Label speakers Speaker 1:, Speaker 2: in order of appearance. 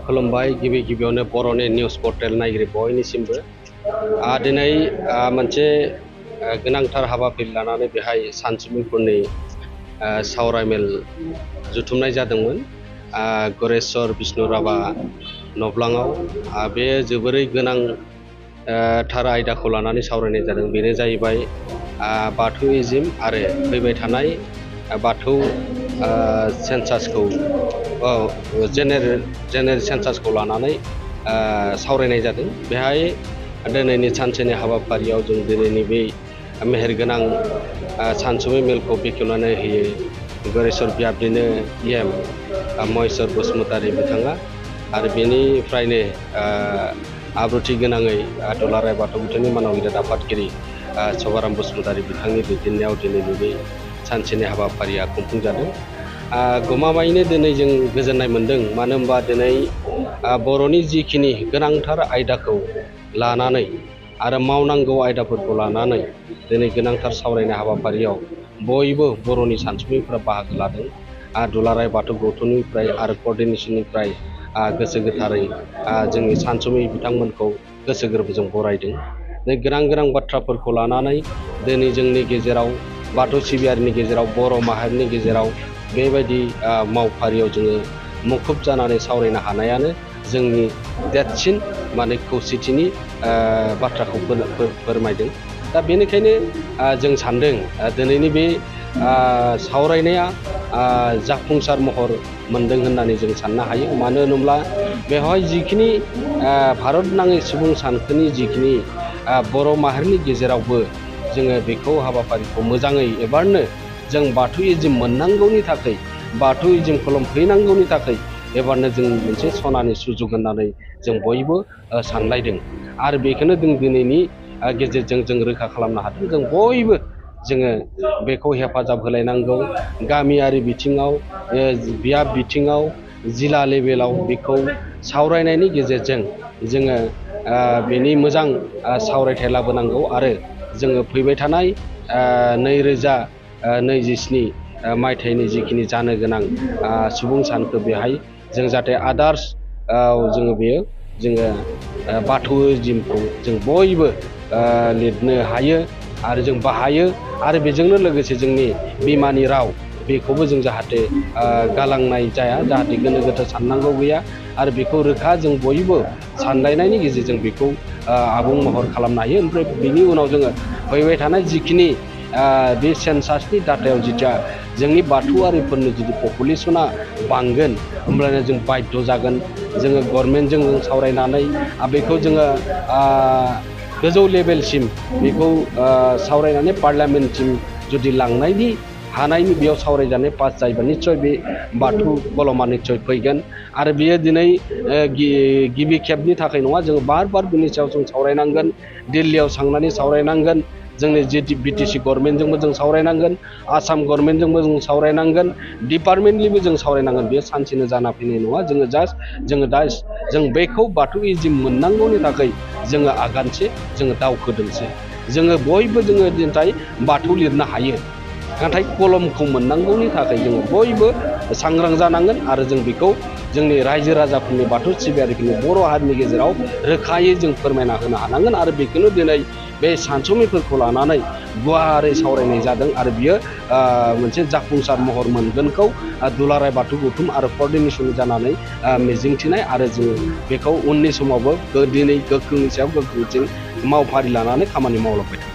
Speaker 1: खुलुमबाय गिबि गिबियावनो बर'नि निउस पर्टेल नायगिरि बयनिसिमबो दिनै मोनसे गोनांथार हाबाफारि लानानै बेहाय सानसुमैफोरनि सावरायमेल जुथुमनाय जादोंमोन गरेस्वर बिष्णु राभा नब्लाङाव बे जोबोरै गोनांथार आयदाखौ लानानै सावरायनाय जादों। बेनो जाहैबाय बाथौइज्म आरो फैबाय थानाय बाथौ सेन्सासखौ जेनेरेल सेन्सासखौ लानानै सावरायनाय जादों। बेहाय दिनैनि सानसेनि हाबाफारियाव जों दिनैनि बे मेहेरगोनां सानसुमै मेलखौ बेखेवनानै होयो गरेस्वर बियाबनिनो EM महेस्वर बसुमतारी बिथाङा आरो बेनिफ्रायनो आब्रुथि गोनाङै दुलाराय बाथौ बोथोरनि मानगिरि आफादगिरि सभाराम बसुमतारी बिथांनि दैदेननायाव दिनैनि बे सानसेनि हाबाफारिया खुंफुंजादों। गमामायैनो दिनै जों गोजोननाय मोन्दों, मानो होनबा दिनै बर'नि जिखिनि गोनांथार आयदाखौ लानानै आरो मावनांगौ आयदाफोरखौ लानानै दिनै गोनांथार सावरायनाय हाबाफारियाव बयबो बर'नि सानसुमैफोरा बाहागो लादों। दुलाराय बाथौ गौथुमनिफ्राय आरो कर्डिनेसननिफ्राय गोसो गोथारै जोंनि सानसुमै बिथांमोनखौ गोसो गोरबोजों बरायदों। गोनां बाथ्राफोरखौ लानानै दिनै जोंनि गेजेराव बाथौ सिबियारिनि गेजेराव बर' माहारिनि गेजेराव बेबायदि मावफारियाव जोङो मुखुब जानानै सावरायनो हानायानो जोंनि देरसिन खौसेथिनि बाथ्राखौ फोरमायदों। दा बेनिखायनो जों सान्दों दिनैनि बे सावरायनाया जाफुंसार महर मोन्दों होननानै जों साननो हायो। मानो होनोब्ला बेवहाय जिखिनि भारत नाङै सुबुं सानखोनि जिखिनि बर' माहारिनि गेजेरावबो जोङो बेखौ हाबाफारिखौ मोजाङै एबारनो जों बाथौइज्म मोननांगौनि थाखाय बाथौइज्म खुलुमफैनांगौनि थाखाय एबारनो जों मोनसे सनानि सुजुग होननानै जों बयबो सानलायदों आरो बेखौनो जों दिनैनि गेजेरजों जों रोखा खालामनो हादों। जों बयबो जोङो बेखौ हेफाजाब होलायनांगौ। गामियारि बिथिङाव बियाब बिथिङाव जिल्ला लेभेलाव बेखौ सावरायनायनि गेजेरजों जोङो बेनि मोजां सावरायथाय लाबोनांगौ आरो जोङो फैबाय थानाय 2027 मायथाइनि जिखिनि जानो गोनां सुबुं सानखो बेहाय जों जाहाथे आदार्स जोङो बाथौइज्मखौ जों बयबो लिरनो हायो आरो जों बाहायो आरो बेजोंनो लोगोसे जोंनि बिमानि राव बेखौबो जों जाहाथे गालांनाय जाया, जाहाथे गोनो गोथो साननांगौ गैया आरो बेखौ रोखा जों बयबो सानलायनायनि गेजेरजों बेखौ आबुं महर खालामनो हायो। ओमफ्राय बिनि उनाव जोङो फैबाय थानाय जिखिनि बे सेन्सासनि डाटायाव जिथिया जोंनि बाथौआरिफोरनि जुदि पपुलेसना बांगोन होमब्लानो जों बाध्य जागोन जोङो गभर्नमेन्टजों जों सावरायनानै बेखौ जोङो गोजौ लेभेलसिम बेखौ सावरायनानै पार्लियामेन्टसिम जुदि लांनायनि हानायनि बेयाव सावरायजानाय पास जायोबा निस्सय बे बाथौ कलमा निस्सय फैगोन आरो बियो दिनै गिबि खेबनि थाखाय नङा। जोङो बार बिनि सायाव जों सावरायनांगोन, दिल्लीयाव थांनानै सावरायनांगोन, जोंनि BTC गभर्नमेन्टजोंबो जों सावरायनांगोन, आसाम गभर्नमेन्टजोंबो जों सावरायनांगोन, डिपार्टमेन्टलिबो जों सावरायनांगोन। बेयो सानसेनो जाना फैनाय नङा। जों बेखौ बाथौइज्म मोननांगौनि थाखाय जोङो आगानसे जोङो दावखोदोंसो। जोङो बयबो जोङो दिनै बाथौ लिरनो हायो, नाथाय कलमखौ मोननांगौनि थाखाय जोङो बयबो सांग्रां जानांगोन आरो जों बेखौ जोंनि रायजो राजाफोरनि बाथौ सिबियारिफोरनि बर' हारिनि गेजेराव रोखायै जों फोरमायना होनो हानांगोन आरो बेखौनो दिनै बे सानसुमैफोरखौ लानानै गुवारै सावरायनाय जादों आरो बियो मोनसे जाफुंसार महर मोनगोनखौ दुलाराय बाथौ गौथुम आरो कर्डिनेसन जानानै मिजिंथिनाय आरो जों बेखौ उननि समावबो दिनै गोख्रोंनि सायाव गोख्रोंथिं मावफारि लानानै खामानि मावलांबाय थागोन।